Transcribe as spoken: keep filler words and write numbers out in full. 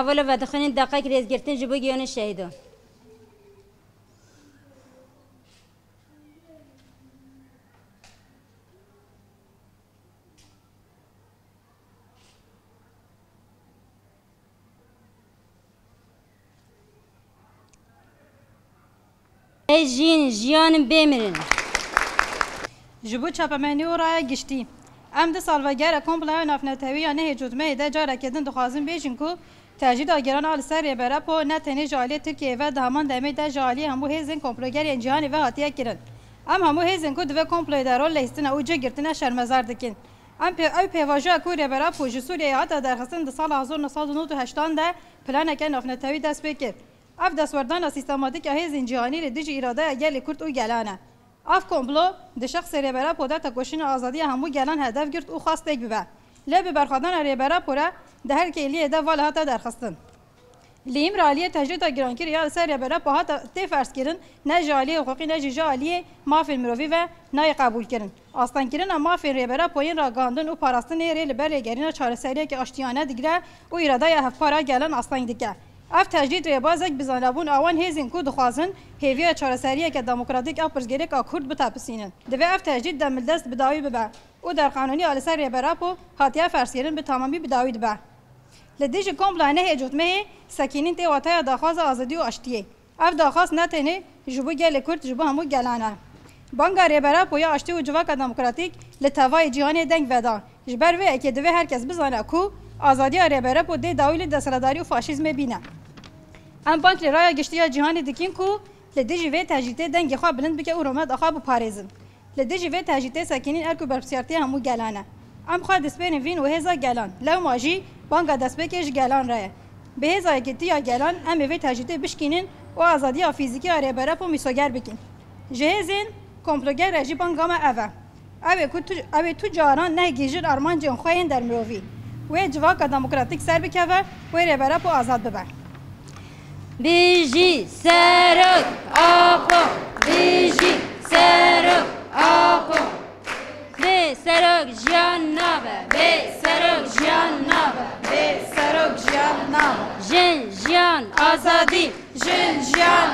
Hevala vedixwînin deqek rêzgirtin ji bo giyanên şehîdan. Ê jîn, jiyan in bê mirin. Ji bo çapemenî û raya giştî. Em di salvegera komploya navnetewî ya nehê Cotmehê de careke din dixwazin bêjin ku tecrîda giran a li ser Rêber Apo ne tenê ji aliyê Tirkiyeyê ve di heman demê de ji aliyê hemû hêzên komplogerên cîhanê ve hatiye kirin. Em hemû hêzên ku di vê komployê de rol lihîstine û cih girtine şermezar dikin. Em pê-, ew pêvajoya ku Rêber Apo ji Sûriyeyê hate derxistin di sala hezar neh sed û nod û heştan de planeke navnetewî dest pê kir. Ev destwerdana sîstematîk a hêzên cîhanî li dijî îradeya gelê Kurd û gelan e. Ev komplo di şexsê Rêber Apo de tekoşîna azadiya hemû gelan hedef girt û xwest têk bibe. Lê bi berxwedana Rêber Apo re di her kêliyê de vala hate derxistin. Lê îmra aliyê tecrîda girankirî ya li ser Rêber Apo hate tê ferzkirin, ne ji aliyê hiqûqî ne jî ji aliyê mafên mirovî ve nayê qebûlkirin. Astengkirina mafên Rêber Apo yên ragihandin û parastinê rê li ber lêgerîna çareseriyeke aştiyane digire û îradeya hevpar a gelan asteng dike. Ev tecrîd rêbazek bi zanebûn a wan hêzên ku dixwazin hêviya çareseriyeke demokratîk a pirsgirêka Kurd bitepisînin. Divê ev tecrîd demildest bi dawî bibe û derqanûniya li ser Rêber Apo hatiye ferzkirin bi temamî bi dawî dibe. Li dijî komploya nehê Cotmehê sekinîn tê wateya daxwaza azadî û aştiyê. Ev daxwaz ne tenê ji bo gelê Kurd, ji bo hemû gelan e. Banga Rêber Apo ya aştî û civaka demokratîk li tevayê cîhanê deng veda. Ji ber vê yekê divê her kes bizane ku azadiya Rêber Apo dê dawî li desthilatdarî û faşîzmê bîne. Em bang li raya giştî ya cîhanê dikin ku li dijî vê tecrîtê dengê xwe bilind bike û rûmeta xwe biparêzin. Li dijî vê tecrîtê sekinîn erk û berpirsiyartiya hemû gelan e. Em xwe dispêrin vîn û hêza gelan. Lewma jî banga destpêkê ji gelan re ye. Bi hêza yekîtiya gelan em ê vê tecrîtê bişkînin û azadiya fîzîkî ya Rêber Apo mîsoger bikin. Ji hêzên komploger re jî banga me ev e. Ew ê ku tu, ew ê tu caran nehgihîjin armancên xwe yên dermirovî. Wê civaka demokratîk ser bikeve, wê Rêber Apo azad bibe. Bijî Serok Apo! Bijî Serok Apo! Bê Serok jiyan nabe! Bê Serok jiyan nabe! Bê Serok jiyan nabe! Jin, jiyan, azadî! Jin, jiyan,